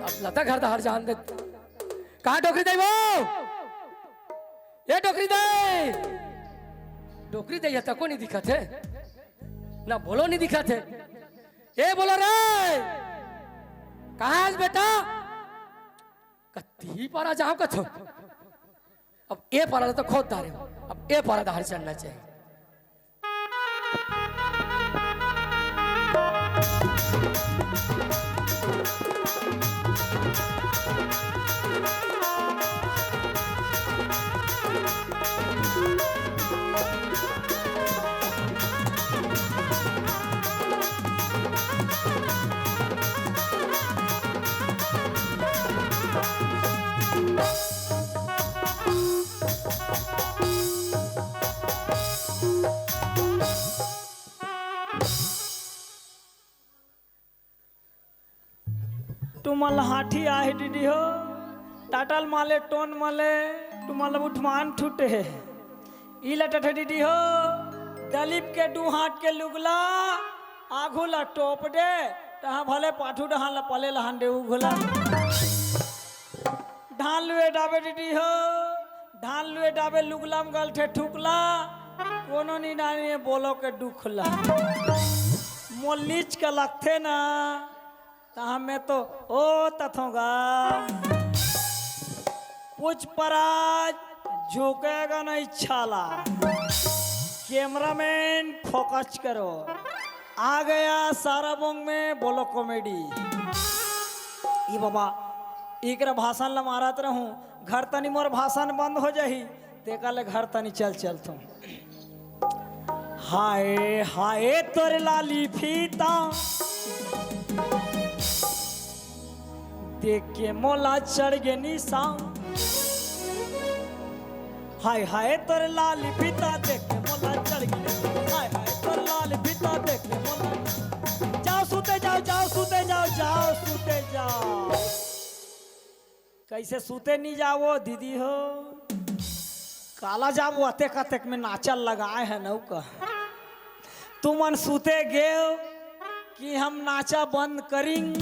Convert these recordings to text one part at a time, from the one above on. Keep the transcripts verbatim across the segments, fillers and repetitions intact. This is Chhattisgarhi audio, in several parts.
अब लता घर डहर जान दे। कहाँ डोकरी दाई वो? ए डोकरी दाई, डोकरी दाई ह तको नहीं दिखत हे, ना बोलो नहीं दिखत हे। ए बोलो रे, कहाँ हस बेटा? कत्ती पारा जाओ कथो। अब ए पारा तो खोद डारे हो, अब ए पारा डहर चलना चाहिए। तुमन ल हांठी आहे डीडी हो, टाटल माले टोन मले, तुमन ल उठमान ठुटे हे। ई ल टठे डीडी हो, दलीप के दू हाथ के लुगला, आघू ल टोप दे, तहां भले पाछू डहान ल पले लहान दे उघला। धान लुए डाबे डीडी हो, धान लुए डाबे लुगला म गलथे ठुकला, कोनो नी नानी बोलो के दुखला। मोलीच के लगथे ना, त हमें तो ओ तथों गा। पुछपराज झुकेगा नहीं छाला। कैमरामैन फोकस करो। आ गया सारा बोंग में बोलो कॉमेडी। ई बाबा, एकरा भाषण ल मारत रहूं, घर तनी मोर भाषण बंद हो जाही, तेकर ले घर तनी चल चलथों। हाय हाय तोर लाली फीता, देख के मोला चढ़ गे निशा। हाय हाय तोर लाली फीता, देख के मोला चढ़ गे। हाय हाय तोर लाली फीता, देख के मोला। जाओ सूते जाओ, जाओ सूते जाओ, जाओ सूते जाओ। कइसे सूते नी जावो दीदी हो? काला जावो, अतेक अतेक में नाचा लगाए हे नौका। तुमन सूते गेव कि हम नाचा बंद करिंग,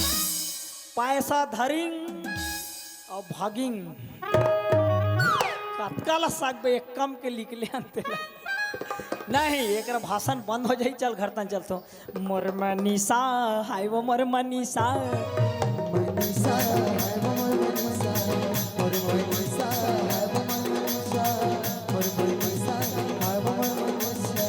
पैसा धरिंग अउ भागिंग। कतका ला सकबे, एक कम के लिख ले अंते ला। नहीं, एकरा भाषण बंद हो जाही, चल घर तन चलथों। मोर मनीषा, हाय वो मोर मनीषा। मनीषा, हाय वो मोर मनीषा। मोर मनीषा, हाय वो मोर मनीषा। मोर मनीषा, हाय वो मोर मनीषा।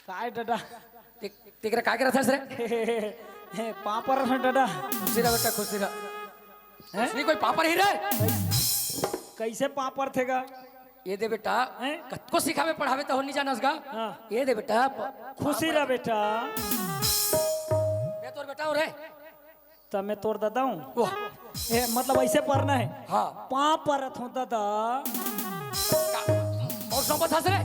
काय दादा? ते-, तेकरा काय करत हस रे? हे, पाँव परत हंव दादा। खुशी रह बेटा, खुशी रह। हैं? असली कोई पाँव परही रे? कइसे पाँव परथे गा? ये दे बेटा, हैं? कतको सिखावे पढ़ावे त हो नी जानस गा। हाँ। ये दे बेटा, प-, खुशी रह बेटा। मैं तोर बेटा हंव रे। त मैं तोर दादा हंव। वाह। ए, मतलब अइसे परना हे। हाँ। पाँव परत हंव दादा। का-, अउ सोंपत हस रे?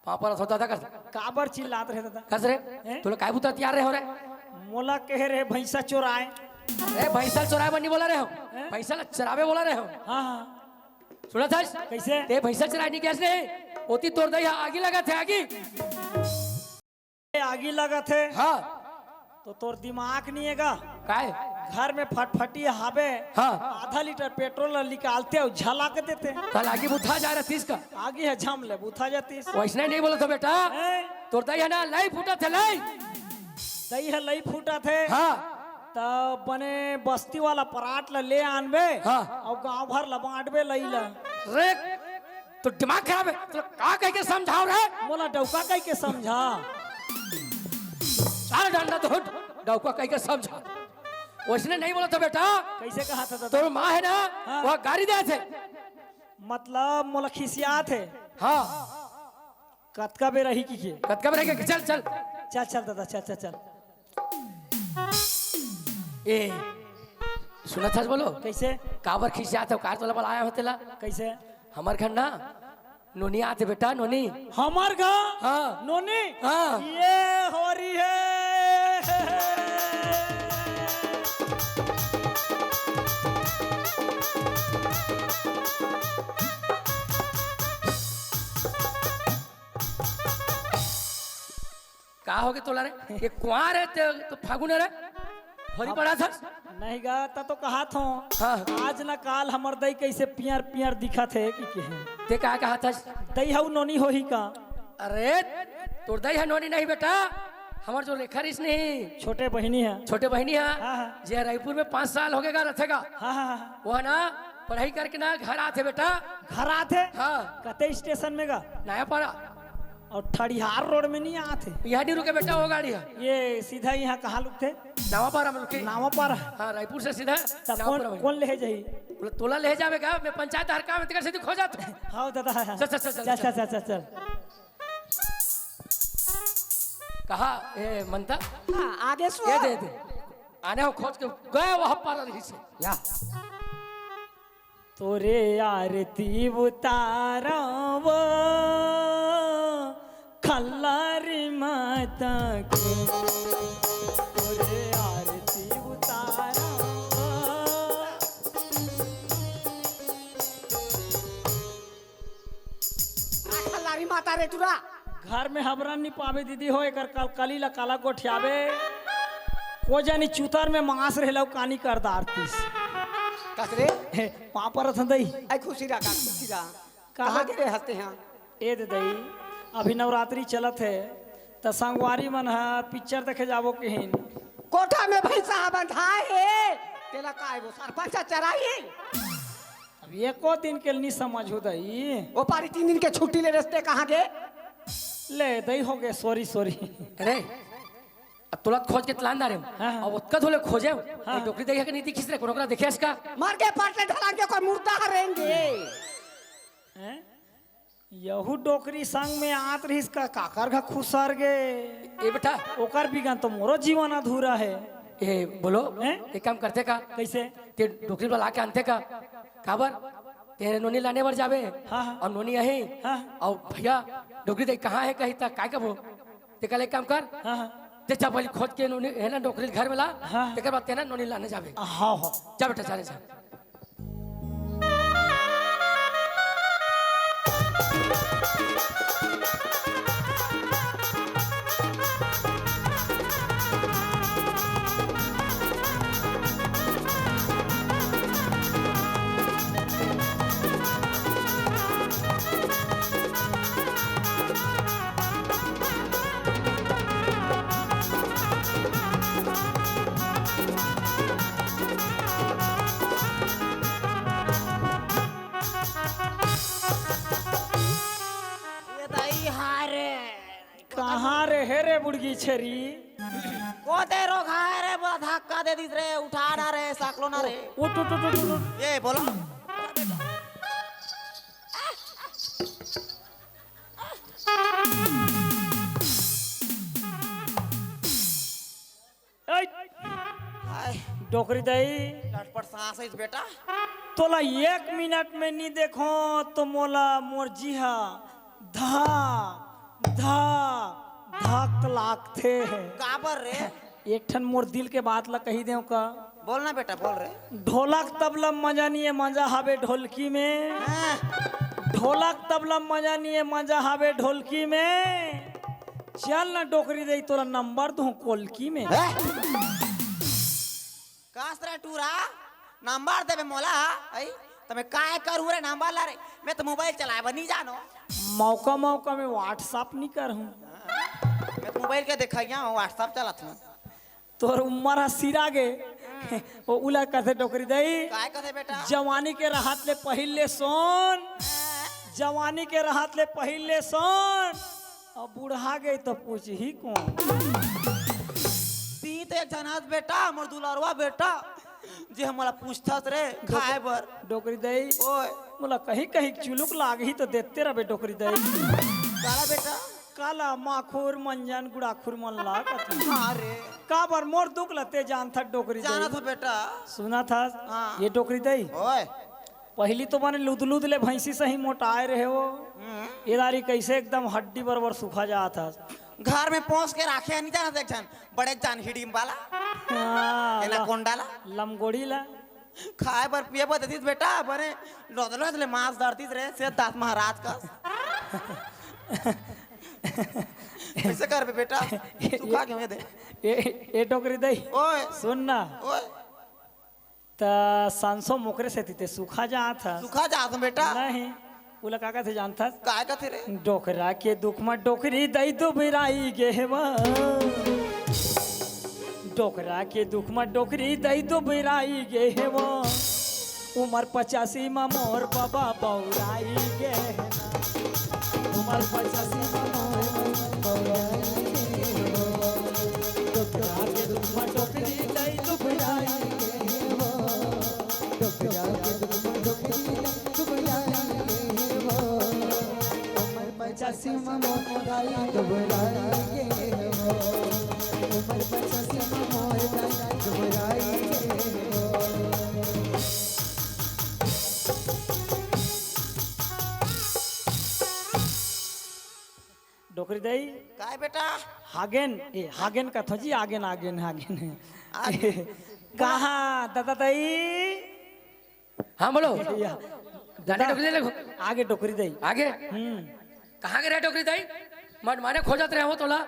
पाँव परत हंव दादा कस। काबर चिल्लात रहे दादा? कस रे? हैं? तोला काय बुता तियार रहे हो रे? मोला कहे रहे भैंसा चोराए। ए, भैंसा चोराए बर नी बोला रहे हंव। हैं? भैंसा ला चरावे बोला रहे हंव। हाँ, हाँ। सुनत हस? कइसे? ते भैंसा चराए नी गेस रे। ओती तोर दाई हा आगी लगाथे, आगी। आगी लगाथे। हाँ। तो तोर दिमाग नी हे गा? काय? घर में फटफटी हावे। हाँ। आधा लीटर पेट्रोल ला निकालते अउ झला के देते। कल आगी बुता जाए रहतिस का? आगी हे झम ले बुता जातिस। वइसने नी बोलत हंव बेटा। हैं? तोर दाई हा ना लई फूटत हे, लई। दाई हा लई फूटत हे। हाँ। त बने बस्ती वाला परात ला ले आनबे। हाँ। अउ गांव भर ला बांटबे लई ला। रे, तोर दिमाग खराब हे। तोला का कहिके समझावंव रे? मोला डौका कहिके समझा। चल डंडा तो हट, डौका कहिके समझा। वइसने नी बोलत हंव बेटा। कइसे कहत हस दादा? तोर माँ हे ना, हाँ। वो गारी देथे। मतलब मोला खिसियात हे। हाँ। कतका बेर आही कहिके? कतका बेर आही कहिके? चल, चल। चल, चल दादा, चल, चल, चल। ए, सुनत हस बोलो? कइसे? काबर खिसियात हव? काबर तोला बलाय हों तेला? कइसे? हमर घर ना नोनी आथे बेटा, नोनी। हमर घर? हाँ। नोनी? हाँ। ये हो रही है। का होगे तोला रे? ये कुंवार हे ते तो फागुन हे रे? होरी पड़ा था? नहीं गा, त तो कहात हों। हाँ। आज न काल हमर दई कइसे पियर पियर दिखत हे कि कहे। ते का कहात हस? दई हऊ नोनी होही का? अरे, तोर दई ह नोनी नहीं बेटा, हमर जो रेखा रिहिस नहीं। छोटे बहिनी ह। छोटे बहिनी ह। हाँ, हाँ। जे रायपुर में पाँच साल होगे गा रथे गा। हाँ, हाँ, हाँ। वो ह ना, पढ़ाई करके ना घर आथे बेटा। घर आथे? हाँ। कते स्टेशन में गा? नयापारा। अउ ठड़िहार रोड में नहीं आथे? इहाँ नहीं रुके बेटा, वो गाड़ी ह। ये सीधा इहाँ कहाँ लुकथे? नवापारा में लुके। नवापारा? हाँ, रायपुर से सीधा तब नवापारा कौन, में। कौन लेहे जाही? बोले, "तोला लेहे जाबे का? मैं पंचायत हर काम हे, तेकर सेती खो जात हूँ।" हाँ दादा। चल, चल, चल, चल, चल, चल। चल, चल, चल। कहा, ए, मनता? हाँ, आगे सुआ। ये दे दे। आने हो खोज के गए, वहाँ पर रही से। या। तोरे आरती उतारव खल्लारी माता के, तोरे आरती उतारव। आ खल्लारी माता रे टुरा। घर में हबरन नी पावे दीदी हो, एकर कलकली ला काला गोठियावे। को जानी चुतर में मांस रहे लौकानी कर दारतीस। कस रे? हे, पापा रथन दई। आई खुशी रहा, का खुशी रहा। कहाँ कहाँ गे रे हंसते हैं? ए दे दई, अभी नवरात्रि चलत हे, त संगवारी मन ह पिक्चर देखे जाबो कहिन। कोठा में भैंसा बंधाए हे, तेला काय वो सरपंच चराई? अब एको दिन के नी समझ हो दई। वो पारी तीन दिन के छुट्टी ले रस्ते कहाँ गे? ले दई हो गे, sorry, sorry। अरे, अब तुरंत खोज के तलान दारे। हाँ, हाँ। अब ओतका धोले खोजे। हाँ। डोकरी दई ह के नहीं दिखिस रे, कोनो करा देखे इसका? मर के पाटले ढलान के कोई मुर्दा हरेंगे। हैं? यहू डोकरी संग में आत रहिस का, काकर घर खुसर गे। ए बेटा। ओकर बिगन तो मोरो जीवन अधूरा हे। ए, बोलो, हैं? एक काम करते का? कइसे? ते डोकरी वाला आके आनते का? काबर? तेरे नोनी लाने बर जाबे। हाँ, हाँ। अउ नोनी आही। हाँ। अउ भैया, डोकरी दई कहाँ हे कही त, काय कबो? ते कल एक काम कर। हाँ, हाँ। ते जा पहली खोज के नोनी, हे ना, डोकरी घर में ला। हाँ। तेकर बाद ते ना नोनी लाने जाबे। हाँ, हाँ। जा बेटा, जा ले जा। ये दई हाय रे। कहाँ रे हे रे बुड़गी छेरी? कोते रोग हाय रे, बोला धक्का दे दिस रे, उठा ना रे, साकलो ना रे। उठ, उठ, उठ, उठ, उठ। ये बोला। ऐ! हाय। डोकरी दई। लटपट सांस है इस बेटा। तोला एक मिनट में नी देखो तो मोला मोर जीहा धा, धा, धक लागथे। काबर रे? एक ठन मोर दिल के बात ला कही देव का? बोल ना बेटा, बोल रे। ढोलक तबला मजा नहीं है, मजा हावे ढोलकी में। हाँ। ढोलक तबला मजा नहीं है, मजा हावे ढोलकी में। चल ना डोकरी दई, तोला नंबर दूं कोलकी में। हैं? कास रे टूरा, नंबर देबे मोला, आई? त मैं काय करूँ रे नंबर ला रे? मैं तो मोबाइल चलाए बर नहीं जानो। मौका मौका में WhatsApp नहीं करहूँ। मैं तो मोबाइल के देखइया हूँ, WhatsApp चलात हूँ। तोर उम्मर ह सिरा गे। ओ उला कथे डोकरी दई। काय कथे बेटा? जवानी के रहत ले पहिल ले सोन। जवानी के रहत ले पहिल ले सोन। अब बूढ़ा गई तो पूछही कौन? ती तो एक झन हस बेटा, मोर दुलरवा बेटा, जे हमला पूछथस रे डोक-, खाए बर। डोकरी दई। ओए। मोला कहीं कहीं चुलुक लागही तो देते रहबे डोकरी दई। काला बेटा? काला माखुर, मंजन, गुड़ाखुर मन ला कथे। हाँ रे। काबर मोर दुख ल ते जानथस डोकरी दई? जानत हो बेटा। सुनत हस? हाँ। ये डोकरी दई। ओए। पहिली तो बने लुदलुद ले भैंसी सही मोटाए रहे वो। हम्म। ये दारी कइसे एकदम हड्डी बरोबर सुखा जात हस। घर में पोंस के राखे हे, नहीं जानत एक झन बड़े जान हिडिम वाला। हाँ, एनाकोंडा ला। लमगोड़ी ला। खाए बर पिए बर देतिस बेटा, बने लोद लोद ले मांस दरतिस रे, सेठ दास महाराज कस। कइसे करबे बेटा? सुखा के मैं दे। ए, ए डोकरी दई। ओए। सुन ना। ओए। त सांसो मोकरे सेती ते सुखा जात हस। सुखा जात हस बेटा। नहीं, ओला का कथे जानथस? काय कथे रे? डोकरा के दुख म डोकरी दई दुबराई गे हेवं। डोकरा के दुख म डोकरी दई दुबराई गे हेवं। उमर पचासी म मोर बबा बउराई गे हे ना। उमर पचासी म मोर बबा बउराई गे हेवं। डोकरा के दुख म डोकरी दई दुबराई गे हेवं। डोकरा के दुख म डोकरी दई दुबराई गे हेवं। उमर पचासी म मोर दाई दुबराई गे हेवं। उमर पचासी म मोर दाई दुबराई गे हेवं। डोकरी दई। काय बेटा? हागेन, ए, हागेन कथों जी, आगेन, आगेन, हागेन। आगेन। कहाँ, ददा दई? हाँ, बोलो। या। जाने डोकरी दई ले। आगे डोकरी दई। आगे? हम्म। कहाँ गे रहे डोकरी दई? मनमाने खोजत रहे हों तोला।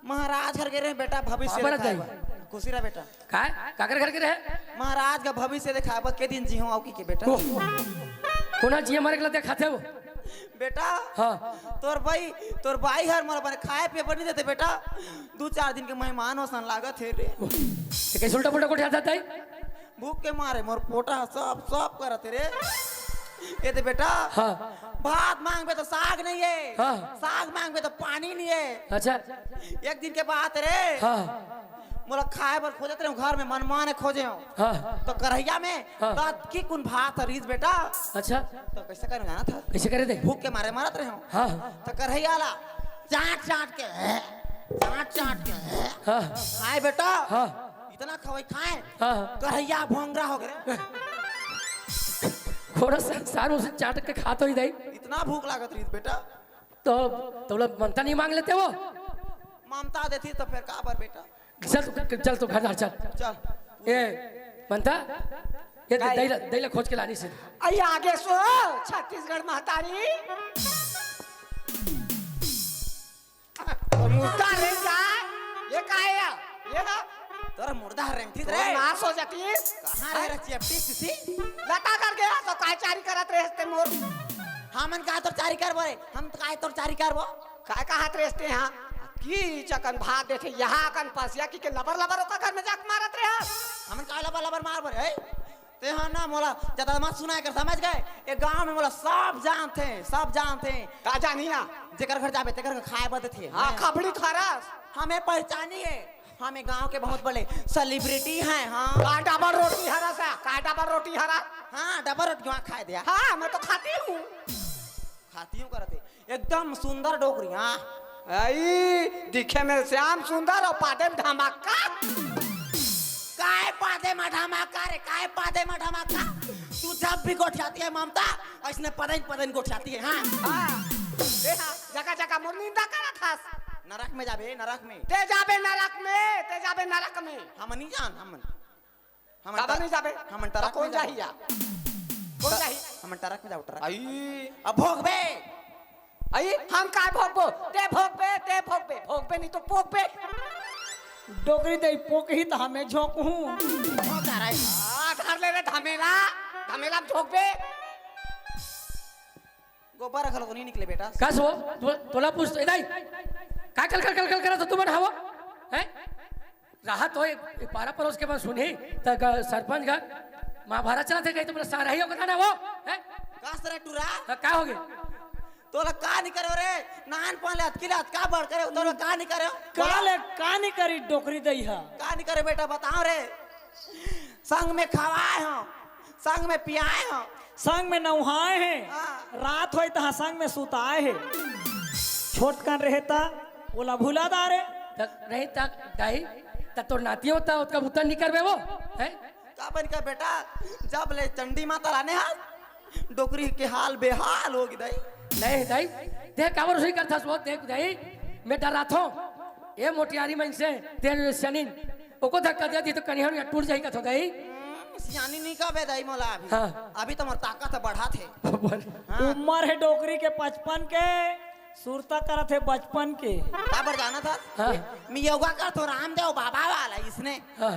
महाराज घर गे रहे बेटा, भविष्य बाबर दिखाए दई। बर। खुशी रह बेटा। काय? काकर घर गे रहे? महाराज का भविष्य दिखाए बर, के दिन जी हों अउ की के बेटा। ओ, कोना जिए मरे के ला देखाथे वो? बेटा, हाँ। तोर बाई, तोर बाई हर मोला बने खाए पिए बर नहीं देते बेटा। दू चार दिन के मेहमान असन लागत हे रे। ते कइसे उल्टा पुल्टा गोठियाथस दई? भूख के मारे मोर पोटा ह सप सप करत हे रे। ए दे बेटा, हाँ। भात मांगबे त साग नहीं हे, हाँ। साग मांगबे त पानी नहीं हे। अच्छा। एक दिन के बात रे, हाँ। मोला खाए बर खोजत रहे हों, घर में मनमाने खोजे हों। हाँ। त करहिया में हाँ। दतकी कुन भात रिहिस बेटा। अच्छा। त कइसे करे जानथस? कइसे करे दे? भूख के मारे मरत रहे हों। हाँ। त करहिया ला चाट चाट के, चाट चाट के हाँ। खाए बेटा। हाँ। इतना खवई खाए, हाँ। करहिया भोंगरा हो गे रे। थोड़ा सा सारू से चाट के खात होही दई। इतना भूख लागत रहिस बेटा। तो तोला ममता नहीं मांग लेते वो? ममता देतिस त फेर काबर बेटा? चल तू, चल तू घर जा, चल। चल। ए, ममता, ये दे, काय? दई ला, दई ला खोज के लानिस। अई आगे सो, छत्तीसगढ़ महतारी। मुर्दा रेंग जा, ये काय हे? ये ना? तोर मुर्दा रेंगतिस रे। नाश हो जातिस। कहाँ रहे रे चेपटी किसी? लता कर गया तो काय चारी करत रहे हस ते मोर? हमन काय तोर चारी करबो रे? हम तो काय तोर चारी करबो? काय कहत रहे हस ते हाँ? की चकन भात देथे, यहाँ अकन पसिया की के लबर लबर ओकर घर में जाके मारत रहे हस। हमन काय लबर लबर मारबो रे? तेहा ना मोला ज्यादा मत सुनाए कर, समझ गे? ए गांव में मोला सब जानथे, सब जानथे। का जानी ना? जेकर घर जाबे, तेकर घर खाए बर देथे। हाँ, खपड़ी खारस। हमें पहचानी हे, हम ए गांव के बहुत बड़े celebrity हैं। हाँ। का डबल रोटी हरस, का डबल रोटी हरस? हाँ, डबल रोटी वहाँ खाए दे। हाँ, मैं तो खाती हूँ। खाती हूँ करते। एकदम सुंदर डोकरी, हाँ। अई, दिखे में श्याम सुंदर अउ पादे में धमाका। काय पादे में धमाका रे, काय पादे में धमाका? तू जब भी गोठियाती है ममता, अइसने पदइन पदइन गोठियाती है, हाँ। हाँ। ए हाँ, जगह जगह मोर निंदा करत हस। नरक में जाबे, नरक में। ते जाबे नरक में, ते जाबे नरक में। हम नहीं जान, हम। हमन काबर ट्रक, नहीं जाबे? हमन ट्रक त कोन में जाबे। जाही या? कोन जाही? हमन ट्रक में जाबो, ट्रक। अई। अब भोगबे। अई, हम काय भोगबो? ते भोगबे, ते भोगबे। भोगबे नहीं तो पोगबे। डोकरी दई पोकही त हमें झोंकहूँ। भोग जा रहा है। आ, धर ले रे धमेला। धमेला में झोंकबे। गोबर घलो तो नहीं निकले बेटा। कस वो? तो, तोला पूछ, ए दाई, का कल, कल, कल, कल करत हो तुमन हवो? हैं? राहत हो, एक, एक पारा परोस के बाद सुनही, त ग-, सरपंच घर महाभारत चलत हे, कहीं तुमने सारा ही होगा ना वो? हैं? कस रे टूरा? हाँ, का हो गया? तोला का नहीं करे रे? नान पान ले अतकी ले अतका बढ़ करे, तोला का नहीं करे? का ले, का नहीं करी डोकरी दई हा? का नहीं करे बेटा, बताओ रे। संग में खवाए हो, संग में पियाए हो। संग में नउहाए हे। हाँ। रात होय तहाँ संग में सुताए हे। छोटकन रहे त ओला भुला डारे। त रही त दाई, त तोर नाती होता, ओतका बुता नइ करबे वो, हैं? का बन के बेटा, जब ले चंडी माता लाने हाथ, डोकरी के हाल बेहाल हो गे दाई। नहीं दाई, देख काबर सही करथस वो, देख दाई, मैं डराथों। ए मोटियारी मन से, तेरे सनिन, ओको धक्का दे दी त कनिहा टूट जाही कथों दाई। हम्म, सियानी नइ कहबे दाई मोला अभी। हाँ। अभी तो मोर ताकत बढ़ात हे। हाँ। उम्र हे डोकरी के पचपन के, सुरता करत हे बचपन के। काबर जानथस? हाँ। मैं योगा करथों रामदेव बाबा वाला इसने। हाँ।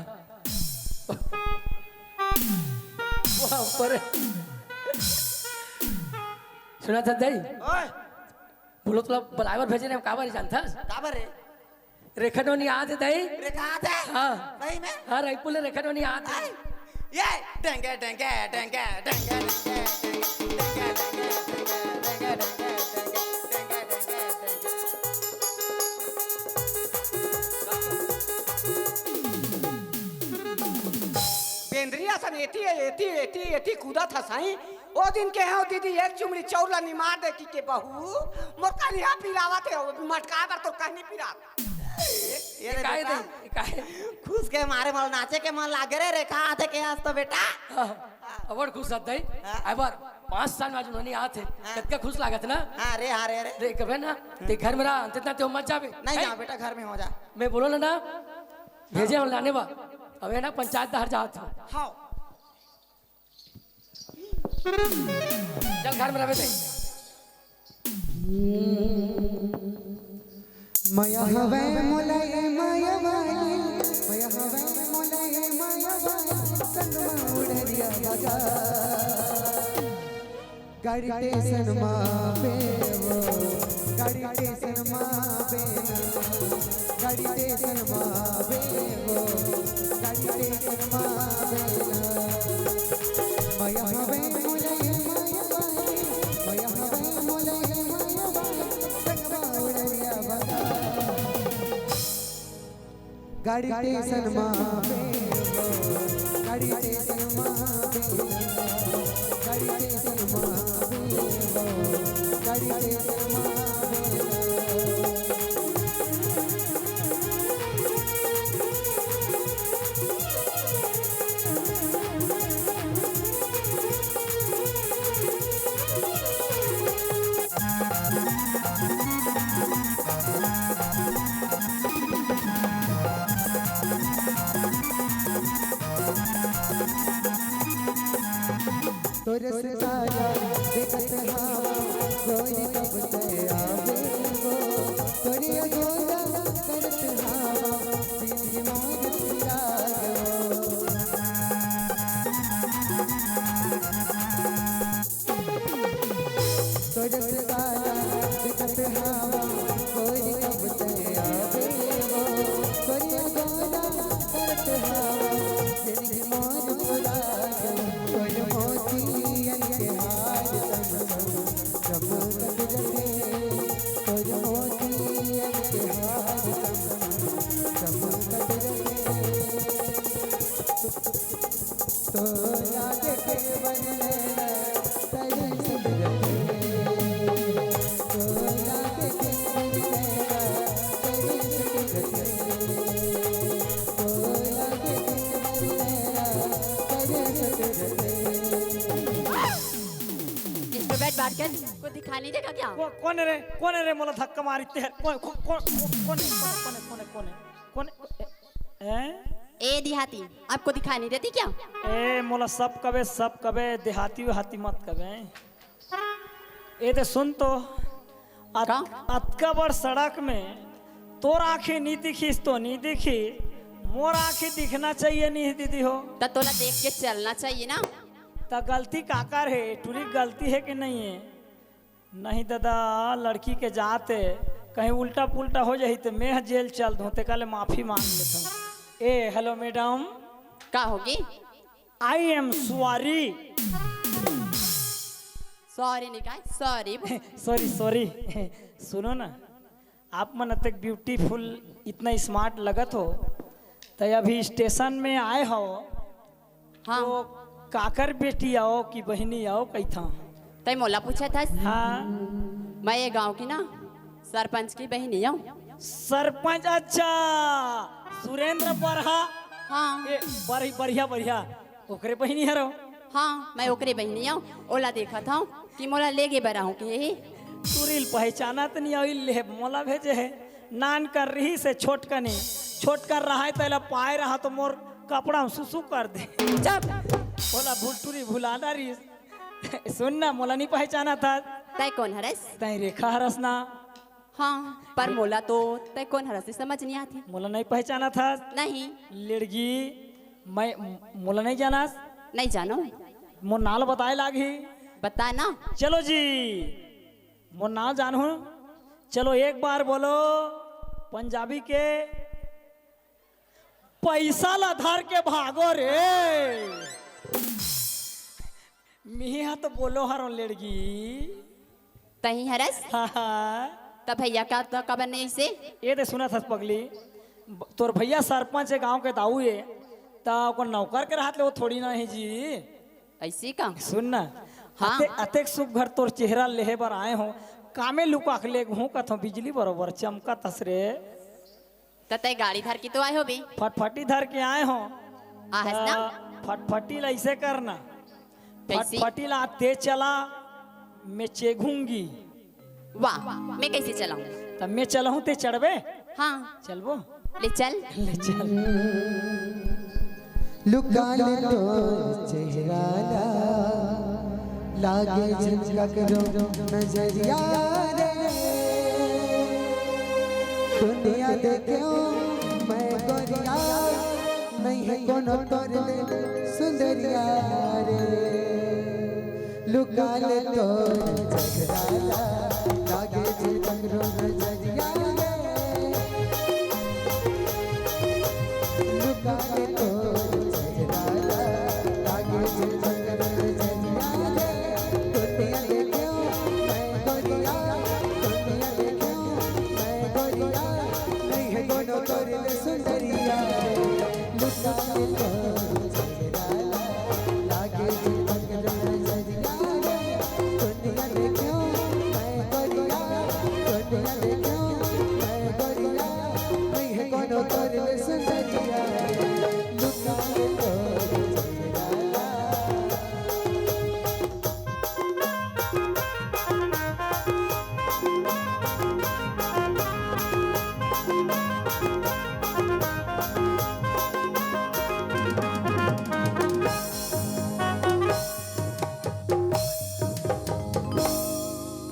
बाप रे। सुनथस दाई? ओए। बोलो तोला बलाए बर भेजे रहे, काबर जानथस? काबर रे? रेखा नोनी आत हे दाई। रेखा आत हे? हाँ। सही में? हाँ, रायपुर ले रेखा नोनी आत हे। आई, ये डेंगे, डेंगे, डेंगे। बेंदरी असन एती, एती, एती, एती कूदत हस, हाई। ओ दिन केहेंव दीदी, एक चुमड़ी चौर ला निमार दे कि के बहू, मोर कनिहा पिरावत हे, मटकाए बर तो कहनी पिरात। ये रे काहे बेटा, दे, काहे? खुश के मारे मोला नाचे के मन लागे रे, रेखा आत हे केहेंव तो बेटा। हाँ, अब्बड़ खुश आत हे। हाँ। अब्बड़ पाँच साल में आज नोनी आत हे। हाँ। कतका खुश लागत ना? हाँ रे, हाँ रे, रे। देख बे ना, ते घर में रह, अंत ना ते मत जाबे। नहीं हैं? जाओ बेटा, घर में हो जा। मैं बोलो ना, ना, भेजे हंव लाने बर। अबे ना पंचायत डहर जात हंव। हाँ। चल घर में रहबे ते। मया हवय मोला ए मया वाली, मया हवय मोला ए मया वाली, संग म उड़रिया भगा। गाड़ी स्टेशन म बेवो, गाड़ी स्टेशन म बेना, गाड़ी स्टेशन म बेवो, गाड़ी स्टेशन म बेना। मया हवे मोले मया बाई, मया हवे मोले मया बाई, संगवा उड़रिया बता। गाड़ी स्टेशन म बेवो, गाड़ी स्टेशन म बेवो, गाड़ी स्टेशन म बेवो, गाड़ी स्टेशन म बेवो। तोर से ताजा देखत हवा, गोरी कब से आवे वो, तोरी अगोरा करत हवा, दिल मोर चुरा गयो। तोर से ताजा देखत हवा, गोरी कब से आवे वो, तोरी अगोरा करत हवा, दिल मोर चुरा गयो। तोर मोतियन के हार चम चम चमकत रथे, तोर मोतियन के हार चम चम चमकत रथे। तोला देखे बर नैना तरसत रथे, तोला देखे बर नैना तरसत रथे, तोला देखे बर नैना तरसत रथे। Introvert बात कर, को दिखा नहीं देगा क्या? को-, कोन रे, कोन रे मोला धक्का मारिस ते? कोन, कोन, कोन, कोन, कोन, कोन, कोन, कोन, कोन, ए, ए देहाती, आपको दिखाई नहीं देती क्या? ए, मोला सब कबे, सब कबे, देहाती वेहाती मत कबे। ए ते सुन तो, अत-, का? अतका बड़ सड़क में तोर आँखी नी दिखिस तो नी दिखी, मोर आँखी दिखना चाहिए नी दीदी हो। त तोला देख के चलना चाहिए ना। त गलती काकर हे? टुरी गलती हे कि नहीं हे? नहीं दादा, लड़की के जात हे, कहीं उल्टा पुल्टा हो जाही त मैं ह जेल चल दूं, तेकर ले माफी मांग लेथंव। ए, hello madam। का होगे? I am sorry। Sorry नहीं का, sorry बोल। Sorry, sorry। सुनो ना, आप मन अतेक beautiful, इतना smart लगत हो, त अभी स्टेशन में आए हो, हाँ। तो काकर बेटी आव कि बहिनी आव कहिथंव? तैं मोला पूछत हस? हाँ। मैं ये गांव की ना, सरपंच के बहिनी हंव। सरपंच, अच्छा, सुरेंद्र बरहा। हाँ। ए, बरही-, बढ़िया, बढ़िया, ओकरे बहिनी हरव। हाँ, मैं ओकरे बहिनी हंव। ओला देखत हंव कि मोला लेगे बर आहूं कहे हे। टूरी ल पहचानत नइ हंव, ले मोला भेजे हे। नानकन रिहिसे छोटकन, छोटकन रहय त एला पाय रहा त मोर कपड़ा म सुसु कर दे। चुप। ओला भुलटूरी भुला डारिस। सुन ना, मोला नइ पहचानत हस। तैं कोन हरस? तैं रेखा हरस ना। हाँ, पर मोला तो तैं कोन हरस समझ नइ आत हे। मोला नइ पहचानत हस? नहीं। लेड़गी, मैं, मोला नइ जानस? नइ जानंव। मोर नाव ल बताय लागही। बता ना। चलो जी, मोर नाव जानहू। चलो एक बार बोलो पंजाबी के, पैसा ला धर के भागो रे। मिही हा तो बोलो हरंव लेड़गी। तहीं हरस? हाँ, हाँ। त भैया का, त काबर नइ अइसे? ए दे सुनत हस पगली, ब-, तोर भैया सरपंच हे गांव के दाऊ हे, त ओकर नौकर के रहत ले ओ थोड़ी ना हे जी। अइसे का? सुन ना, हाँ। अते-, अतेक सुघर तोर चेहरा लेहे बर आय हों, कामे लुका के लेगहूं कथंव, बिजली बरोबर चमकत हस रे। त तैं गाड़ी धर के तो आय होबे। फटफटी धर के आय हों। आहस ना? त फटफटी ला अइसे करना। कइसे? फटफटी ला तैं चला, मैं चेघूंगी। वाह, मैं कइसे चलाहूं? त मैं चलाहूं, तैं चढ़बे? हाँ। चलबो? ले चल। ले चल। लुका ले तोर चेहरा ला, लागे झन ककरो नजरिया रे। दुनिया देखे मैं गोरिया, नइ हे कोनो तोर ले सुंदरिया रे। लुका ले तोर चेहरा ला, लागे झन ककरो नजरिया रे। लुका ले तोर चेहरा ला, लागे झन ककरो नजरिया रे। दुनिया देखे मैं गोरिया, दुनिया देखे मैं गोरिया, नइ हे कोनो तोर ले सुंदरिया रे। लुका ले तोर चेहरा ला, लागे झन ककरो नजरिया रे। दुनिया देखे मैं गोरिया, दुनिया देखे मैं गोरिया, नइ हे कोनो तोर ले सुंदरिया रे। लुका ले तोर चेहरा ला।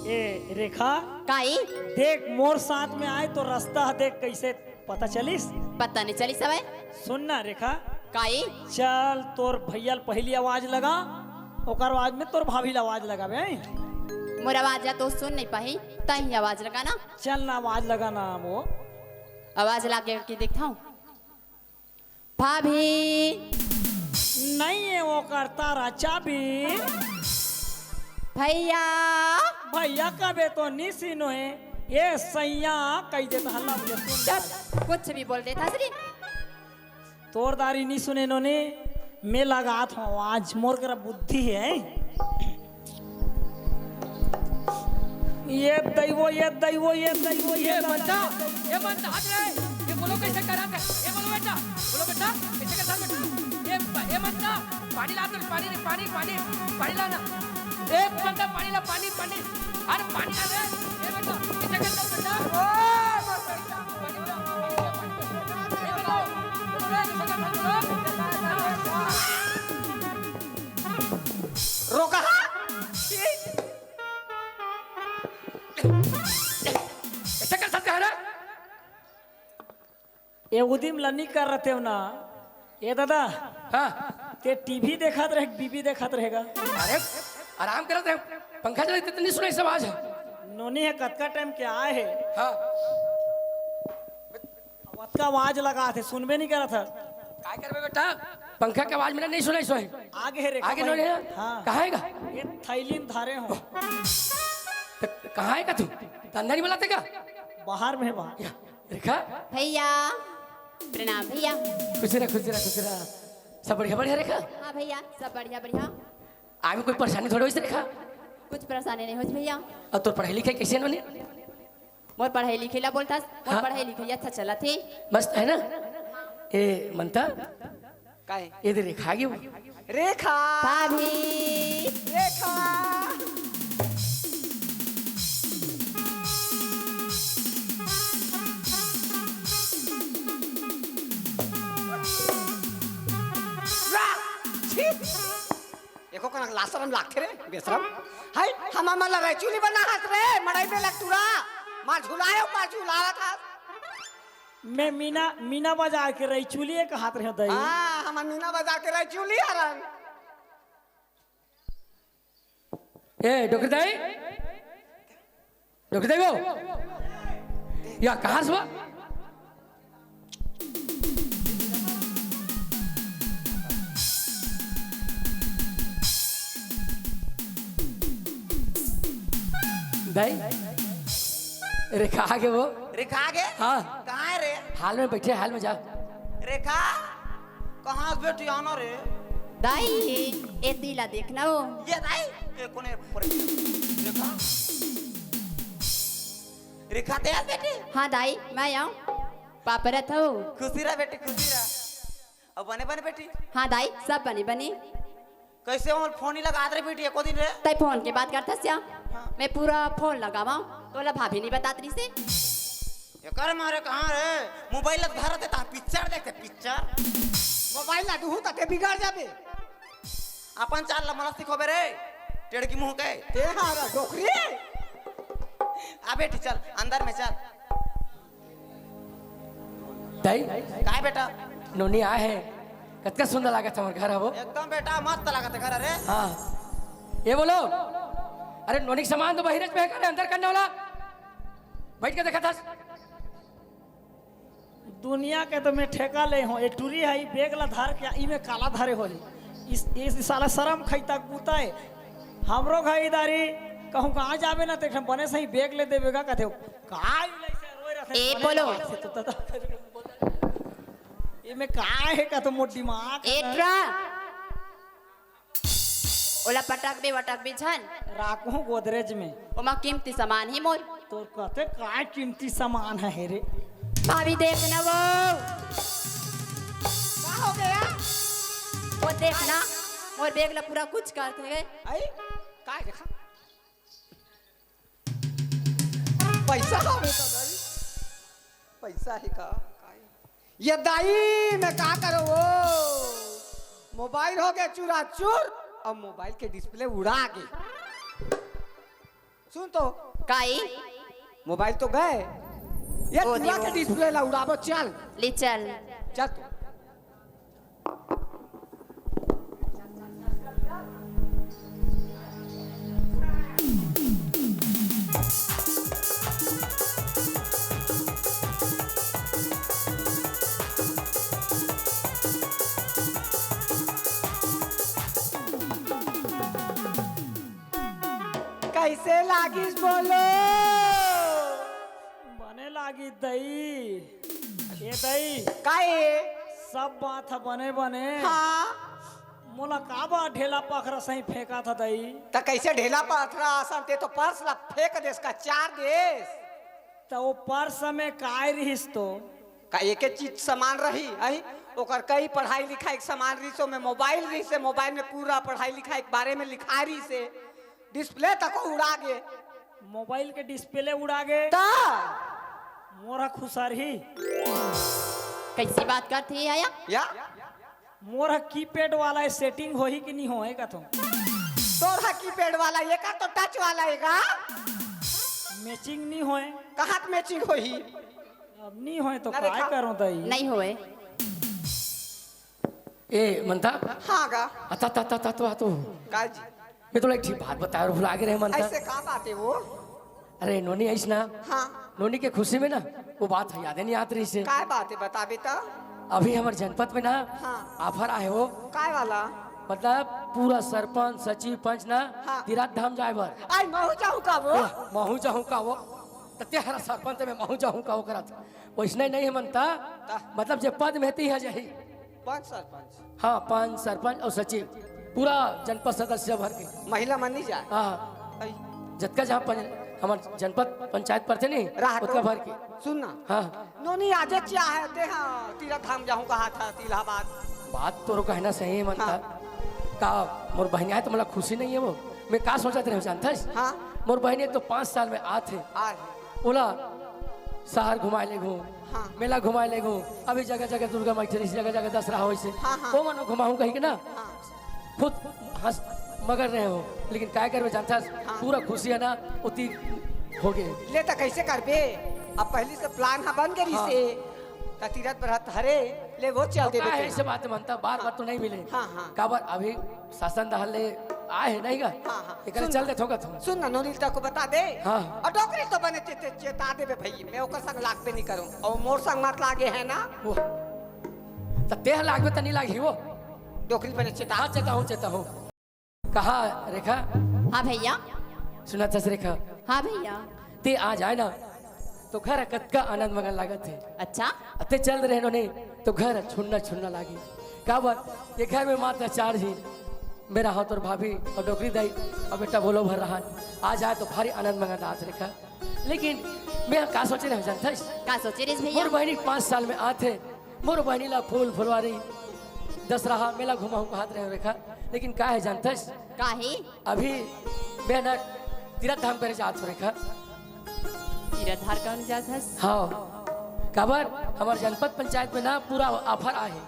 ए रेखा, का ए? देख, मोर साथ में आय तो रस्ता ह देख कइसे पता चलिस? पता नइ चलिस हवय। सुन ना रेखा। का ए? चल, तोर भैया ल पहिली आवाज लगा, ओकर बाद में तोर भाभी ल आवाज लगाबे। मोर आवाज ला तो सुन नइ पाही, तहीं आवाज लगा ना। चल ना, आवाज लगा ना वो। आवाज लागे के देखथंव। भाभी। नइ हे वो करता रचा भी। भैया। भैया कबे तो नइ सुनों हे। ए सैया कहि देत हल्ला मुझे सुन। चुप, कुछ भी बोल देथस रे। तोर दारी नइ सुनेन नोनी, मैं लगात हंव आज, मोर करा बुद्धि हे। ये दैवो, ये दैवो, ये दैवो, ये ये दादा। मंदा, ये मंदा, हाथ रे, ये बोलो कैसे करा था? ये बोलो बेटा, बोलो बेटा, कैसे करता बेटा? ये, ये मंदा, पानी ला दे, पानी रे, पानी, पानी, पानी ला ना। ए मंदा, पानी ला, पानी, पानी, अरे पानी ला दे, ये बेटा, कैसे करता बेटा? ओ, मोर बेटा, पानी ला, पानी ला, पानी ला, ये बोलो, बोलो रे, कैसे करता बोलो? रोका हा? ऐसा कर सकते हैं ना? ए उदिम ल नी कर रतेव ना। ए दादा, हाँ। ते टीवी देखत रहे, बीबी देखत रहेगा। अरे, आराम करत रहे, पंखा चलत हे, त नइ सुनाइस आवाज। नोनी हे, कतका टाइम के आय हे। हाँ। अतका आवाज लगात हे, सुनबे नइ करत हे। काय करबे बेटा, पंखा के आवाज मेर नइ सुनाइस हे। आगे हे रे, आगे नोनी हे? हाँ। कहाँ हे गा? ये थैली में धरे हों। त कहाँ हे गा तू? त अंदर नइ बलाते का? बाहर में हे, बाहर। रेखा। भैया, प्रणाम भैया। खुश रह, खुश रह, खुश रह। सब बढ़िया, बढ़िया रेखा? हाँ भैया, सब बढ़िया, बढ़िया। आय में कोई परेशानी थोड़ी होइस रेखा? कुछ परेशानी नइ होइस भैया। अउ तोर पढ़ाई लिखाई कइसे हे नोनी? मोर पढ़ाई लिखे ला बोलथस, मोर हाँ। पढ़ाई लिखे अच्छा चलत हे। मस्त है ना? ए, ममता, काय? ये दे रेखा आ गे वो। रेखा। भाभी। रेखा। रा-, छी। एको कनक लाज सरम लागथे रे, बेसरम। हाय, हमर मन ला रैचुली बनाहस रे, मड़ई में लग टूरा। मार झुलायो, मार झुलावत हस। मैं मीना, मीना बाजार के रैचुली एक हाथ रहे दई। हाँ, हमर मीना बाजार के रैचुली हरन। ए, डोकरी दाई? डोकरी दाई वो? या कहाँ से वो? दाई? रेखा आ गे वो? रेखा आ गे? हाँ। कहाँ है रे? हाल में बैठे, हाल में जा। रेखा, कहाँ से बेटी आना रे? दाई, एती ला देखना वो। ये दाई, ये कोने पर? रेखा? रेखा, ते आ बेटी? हाँ दाई, मैं आऊँ। पापरत हो। खुशी रह बेटी, खुशी रह। अब बने बने बेटी? हाँ दाई, सब बने बने। कैसे हमर फोन नहीं लगात रे बेटी एको दिन रे? तै फोन के बात करथस या? हाँ। मैं पूरा फोन लगावा, तोला भाभी नहीं बतात रहिसे। एकर मारे कहाँ रे? मोबाइल ला धरत हे ता पिक्चर देखते, पिक्चर। मोबाइल ला दुहू ता ते बिगड़ जाबे। अपन चाल ला मला सिखोबे रे, टेड़की मुँह के। ते हारा डोकरी। आ बेटी चल, अंदर में चल। दाई? काय बेटा? नोनी आए हे। कतका सुंदर लागत हे हमर घर ह वो। एकदम बेटा, मस्त लागत हे घर, अरे। हाँ। ये बोलो। अरे नोनी के सामान तो बहिरे में हे का रे, अंदर करने वाला। बैठ के देखत हस। दुनिया के तो मैं ठेका ले हूँ। ए टूरी हे, ई बैग ला धर के, ई में काला धरे होही। इस, इस साला सरम खइता कुत्ता हे। हमरो घर इधारी कहूँ कहाँ जाबे ना, ते बने सही बैग ले देबे का कथे। काय लइसे रोए रथे, ए, बने बोलो। बात से तो दादा। एमे काय हे का तो मोर दिमाग हे। एटरा। ओला पटकबे वटकबे झन। राखहूँ गोदरेज में। ओमा कीमती सामान ही मोर। तोर कते काय कीमती सामान हे रे? भाभी देख ना वो। का हो गया? वो देख ना, मोर बैग ला पूरा कुछ करथे। आई? काय देखा? पैसा हवे का दाई? पैसा हे का? ये दाई, मैं का करो वो? मोबाइल हो गया चूरा चूर और मोबाइल के डिस्प्ले उड़ा गे। सुन तो। काई? मोबाइल तो गए। ये ओ चूरा देव। के डिस्प्ले ला उड़ाबो, चल। ले चल। चल तू। कैसे लागिस बोलो? बने लागिस दई। ए दई। का ए? सब बात ह बने बने। हाँ। मोला का बा ढेला पखरा सही फेंकत ह दई? त कैसे ढेला पखरा असन, ते तो पर्स ला फेंक देस का चार देस। त वो पर्स में काय रिहिस तो? का एके चीज सामान रही, अही? ओकर कई पढ़ाई लिखाई के सामान रहिस, ओमे मोबाइल रहिस हे, मोबाइल में पूरा पढ़ाई लिखाई के बारे में लिखाय रहिस हे, डिस्प्ले तक उड़ा गे। मोबाइल के डिस्प्ले उड़ा गे? ता? मोर ह खुसरही। कैसी बात करथे आया? या? मोर ह कीपैड वाला हे, सेटिंग होही कि नहीं होए कथों। तोर ह कीपैड वाला, एकर तो टच वाला हे गा। मैचिंग नहीं होए। कहाँ के मैचिंग होही? अब नहीं होए तो ना रे, काय खा। करों दई? नहीं होए। ए, ममता। हाँ गा। अता, ता, ता, ता, तो, आ तो। का जी? मैं तोला एक ठी बात बताय अउ भुला गे रहेंव ममता। ऐसे का बात हे वो? अरे नोनी आइस ना। हाँ। नोनी के खुशी में ना वो बात ह यादे नहीं आत रहिस हे। काय बात हे बताबे त? अभी हमर जनपद में ना हाँ। ऑफर आय हे वो। काय वाला? मतलब पूरा सरपंच, सचिव, पंच ना हाँ। तीरथ धाम जाय बर। आई महूँ जाहूँ का वो? ओह, महूँ जाहूँ का वो? त ते हर सरपंच में महूँ जाहूँ का वो करत। वइसने नहीं हे ममता। का? मतलब जे पद में हे ते ह जाही। पंच सरपंच। हाँ, पंच, सरपंच अउ सचिव, पूरा जनपद सदस्य भर के। महिला मन नहीं जाए? हाँ। अई। जतका जहाँ पंच, हमर जनपद पंचायत परथे नहीं, राहतो। ओतका भर के। सुन ना। हाँ। नोनी आजे क्या है, ते हाँ, तीरथ धाम जाहूँ कहा था, इलाहाबाद। बात तोरो कहना सही है, मनता। हाँ। का मोर बहिनी आए तो मोला खुशी नहीं है वो। मैं का सोचत रहे जानथस? हाँ। मोर बहिनी एक तो पाँच साल में आत है। आ है। ओला शहर घुमाए ले घूम, हाँ। मेला घुमाए ले घूम, अभी जगह जगह दुर्गा माई ठहरी, जगह जगह दशहरा होइसे। हाँ, हाँ। वो मन घुमाहूँ कही के ना। हाँ। खुद हंस मगर रहे हो, लेकिन काय करबे जानथस, हाँ। पूरा खुशी है ना, उती हो गए। ले त कैसे करबे? अब पहली से plan हा बन गई हाँ। से, त तीरथ बरत हरे, ले वो चल अब देबे का है तेला। ऐसे बात मनता, बार बार तो नहीं मिले। हाँ, हाँ। काबर अभी शासन दहल ले आए है नहीं का? हाँ, हाँ। एकरे सुन चल ना। देथो का तुम? सुन ना, नोनी तक को बता दे। हाँ। और डोकरी तो बने चे-, चे-, चेता देबे भाई, मैं ओकर संग लागबे नहीं करूँ। और मोर संग मत लागे है ना? वो। त तेह लागबे त नहीं लागी वो। डोकरी बने चेता। हाँ, चेता हूँ, चेता हूँ। कहा रेखा? हाँ भैया। सुनथस रेखा? हाँ भैया। ते आ जाए ना, तो घर कतका आनंद मगन लागत है। अच्छा? अते चल रहे नोनी, तो घर छुन्ना छुन्ना लागी। काबर? ये घर में मात्र चार ही, मेरा हाथ और भाभी और डोकरी दाई और बेटा बोलो भर रहा। आ जाए तो भारी आनंद मगन लागत रेखा। लेकिन मैं का सोचे रहे जानथस? का सोचे रहे भैया? मोर बहिनी पाँच साल में आत है, मोर बहिनी ला फूल फुलवारी, दशहरा, मेला घुमाहूँ कहत रहे रेखा, लेकिन का है जानथस? का है? अभी मैं ना तीरथ धाम करे जात हो रेखा। तीरथ धाम करे जात हस? हाँ, काबर हमर जनपद पंचायत में ना पूरा offer आहे,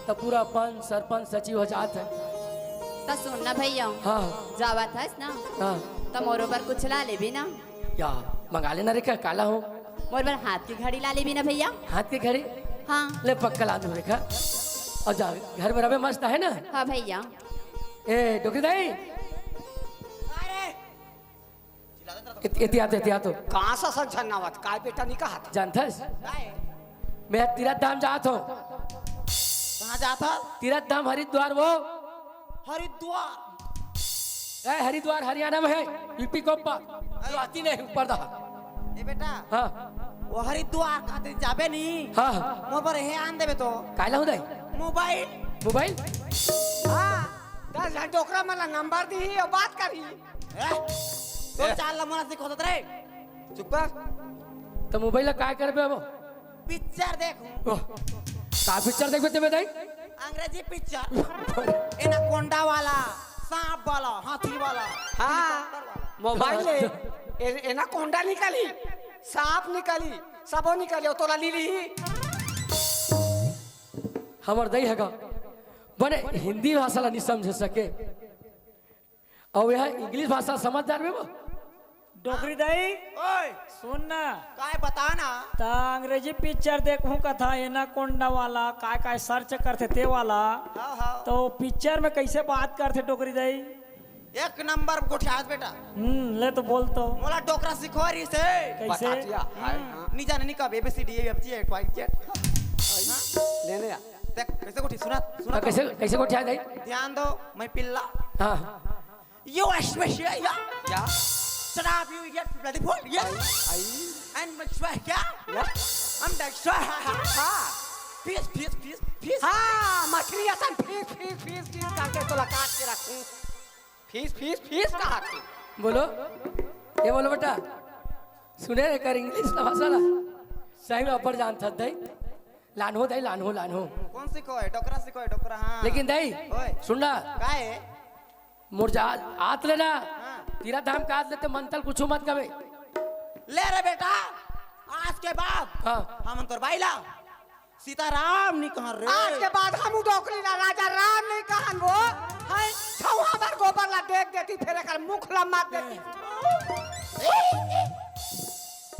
त पूरा पंच, सरपंच, सचिव हो जात है। त सुन ना भैया, हाँ। जावत हस ना, हाँ। त मोरो बर कुछ ला लेबे ना। या, मंगा लेना रेखा, काला हो। मोर बर हाथ के घड़ी ला लेबे ना भैया। हाथ के घड़ी? हाँ। ले पक्का ला दूँ रेखा। और जा, घर में रबे मस्त है ना? हाँ भैया। ए, डोकरी दाई। अरे। एत-, एतियात, एतियात हो। कहाँ से संझन नावत? काय बेटा नहीं कहा था? जानथस? काय? मैं तीरथ धाम जात हो। कहाँ जात हो? तीरथ धाम हरिद्वार वो। हरिद्वार। ए, हरिद्वार हरियाणा में है, यूपी के ऊपर। अरे। गुवाहाटी नहीं, ऊपर दहा। ए बेटा। हाँ। वो हरिद्वार कहते जाबे नहीं। हाँ, हाँ। मोर बर हे आन देबे तो। काय लाऊं दाई? मोबाइल। मोबाइल? हाँ। दस झन डोकरा मन ला नंबर दी और बात करी। ए? तो ए। चाल ला मोला सिखोत रे। चुप कर। त मोबाइल ला काय करबे अब? पिक्चर देखूं। ओह, का पिक्चर देखबे तेमे दाई? अंग्रेजी पिक्चर। एनाकोंडा वाला, सांप वाला, हाथी वाला, हाँ, हेलीकॉप्टर वाला। मोबाइल ले, ए-, एनाकोंडा निकाली, सांप निकाली, सबो निकाली, तोला ली ली। हमर दाई ह का, बने हिंदी भाषा ला नहीं समझ सके। अउ एहा इंग्लिश भाषा समझदार में वो। डोकरी दाई, ओए। सुन ना। काय बता ना। त अंग्रेजी पिक्चर देखहूं कथा, एनाकोंडा वाला, काय काय सर्च करथे ते वाला। हाँ, हाँ। तो पिक्चर में कैसे बात करथे डोकरी दाई? एक नंबर गोठियात बेटा। हम्म, ले तो बोल तो। मोला डोकरा सिखो रही से। कैसे? बता दिया। हम्म। हाँ। नहीं जाने नहीं कब A B C D E F G H I J। लेने आ। देख, कैसे गोठी-, सुना, सुना हाँ, तो। कैसे, कैसे गोठियात दाई? ध्यान दो, मैं पिल्ला। हाँ। You are special, yeah? Yeah. Shut up, you idiot, bloody fool, yes? I, I. And my swear, क्या? Yeah. I'm that swear, ha, ha, ha. Peace, peace, peace, peace. हाँ, मछली असन फीस, फीस, फीस, फीस करके तोला काट के रखूं। फीस, फीस, फीस कहा थी? बोलो, ये बोलो बेटा, सुने रे कर इंग्लिश का भाषा ला, सही में अब्बड़ जानथस दाई। लानहो दाई, लानहो, लानहो। कौन सिखो है? डोकरा सिखो है, डोकरा, हाँ। लेकिन दाई, ओए। सुन ना। का है? मोर जा, आत ले ना। हाँ। तीरथ धाम का आत लेते मंतल कुछ मत कबे। ले रे बेटा, आज के बाद हाँ। हमन तोर बाई ला सीताराम नहीं कहन रे। आज के बाद हम डोकरी ला राजा राम नहीं कहन वो। है छौहा बार गोबर ला देख देती, फिर एकर मुख ला मार देती।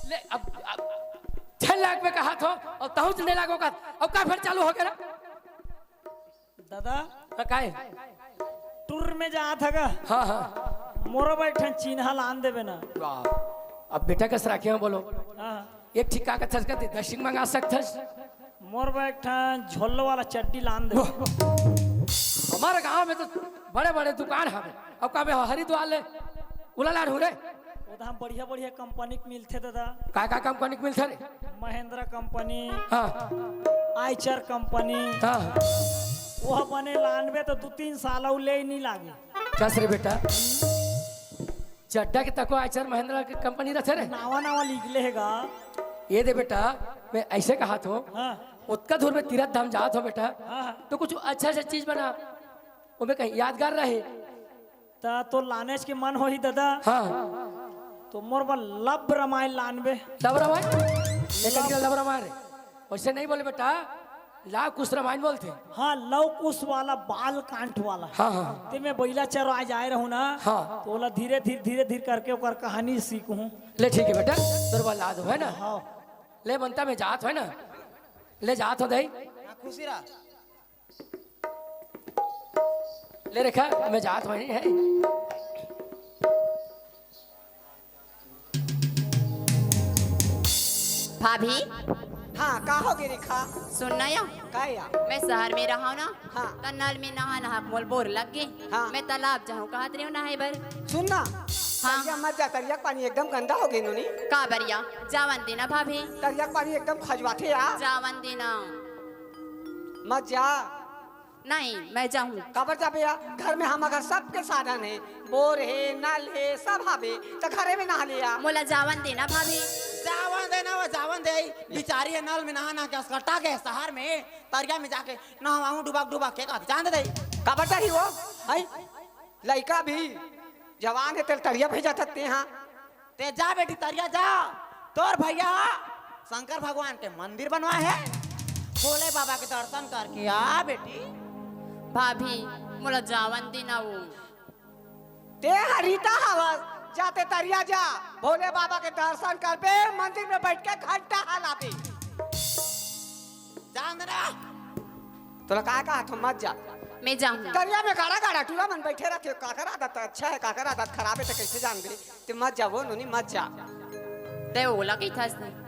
ले, अब, अब छह लाख में कहा थो और तहु से नहीं लागो का, अब का फिर चालू हो गया ना? दादा, हाँ, काय? टूर में जात हगा। हाँ, हाँ। मोरो बर एक ठन चिन्हा लान देबे ना। वाह। अब बेटा कस राखे हो बोलो। हाँ। एक ठिका का थस का दस सिंह मंगा सकथस। मोर बर एक ठन झोलो वाला चड्डी लान देबे। वाह। हमारे गांव में तो बड़े-बड़े दुकान हवे। अब का बे हरिद्वार ले उला लान हो रे? ओतहा बढ़िया-बढ़िया कंपनी के मिलथे दादा। का, का कंपनी के मिलथे रे? महिंद्रा कंपनी, हाँ। आइचर कंपनी। हाँ। वो बने लानबे तो दू तीन साल अउ ले नहीं लागे। कस रे बेटा? चड्डा के तको आइचर महिंद्रा के कंपनी रथे रे। नावा नावा निकले हे गा। ये दे बेटा, मैं ऐसे कहा थो, हाँ। ओतका दूर में तीरथ धाम जात हो बेटा, हाँ। तो कुछ अच्छा से चीज बना, ओमे कहीं यादगार रहे। ता तो लानेच के मन होही दादा। हाँ। तो मोर बर लब रामायण लानबे। लब रामायण? ये कहीं लब रामायण रे? वैसे नहीं बोले बेटा, लव कुश रामायण बोलथे। हाँ, लव कुश वाला, बाल कांट वाला। हाँ, हाँ। ते मैं बइला चरवाए जाए रहूं ना, हाँ। तो ओला धीरे धीरे, धीरे धीरे करके ओकर कहानी सीखूं। ले ठीक है बेटा, तोर बर ला दो, है ना? हाँ। ले बनता, मैं जात हो, है ना? ले जात हो दई। हाँ, खुशी रहा। ले रेखा, मैं जात हो, है। भाभी। हाँ, का हो गे रेखा? सुन ना या। का या? मैं शहर में रहूं ना, हाँ। त नल में नहा नहा के मोला बोर लग गे। हाँ। मैं तालाब जाहूं कहत रहेंव नहाए बर। सुन ना, हाँ। तरिया मत जा, तरिया के पानी एकदम गंदा हो गे नोनी। काबर या? जावन दे ना भाभी। तरिया के पानी एकदम खजवाथे या। जावन दे ना। मत जा। नहीं, मैं जाहूं। काबर जाबे या? घर में हमर घर सबके साधन हे, बोर हे, नल हे, सब हावे, त घरे में नहा ले या। मोला जावन दे ना भाभी। जावन दे ना, वो जावन दे। बिचारी हे नल में नहा नहा के असकटा के शहर में, तरिया में जाके नहवाहूं डुबक डुबक के, कहत जान दे। काबर जाही वो? हई? लइका भी जवान हे, तेल तरिया भेजत हस तेहा। ते जा बेटी, तरिया जा, तोर भैया शंकर भगवान के मंदिर बनवाए हे, भोले बाबा के दर्शन करके आ बेटी। भाभी, मोला जावन दे ना वो। ते ह रीता हवस, जा ते तरिया जा, भोले बाबा के दर्शन करबे, मंदिर में बैठ के घंटा हलाबे। जान दे ना। तोला का कहा थो, मत जा। मैं जाहूं। तरिया में गाड़ा गाड़ा टूरा मन बैठे रहिथे, काकर आदत अच्छा हे, काकर आदत खराब हे, त कैसे जानबे? ते मत जा वो नोनी, मत जा। ते ओला कहिथस।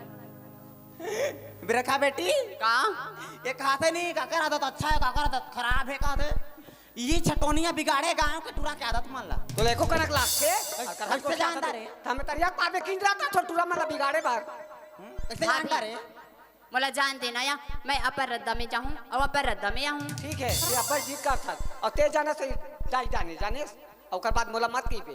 बिरखा बेटी। का? ये कहाथे नहीं, काकर आदत अच्छा हे, काकर आदत खराब हे कहाथे। ये छटोनिया बिगाड़े गांव के टूरा के आदत मन ला। तोला एको कनक लागथे? अउ कहा कैसे थो जानता रे? त हमें तरिया पार में किंजराथस टूरा मन ला बिगाड़े बर। हम्म, कैसे भाभी। जानता रे? मोला जान दे ना या, मैं अपर रद्दा में जाहूं अउ अपर रद्दा में आहूं। ठीक हे, ते अब्बड़ जिद करथस, अउ ते जानस दाई जाने, जानेस, अउ ओकर बाद मोला मत कहिबे।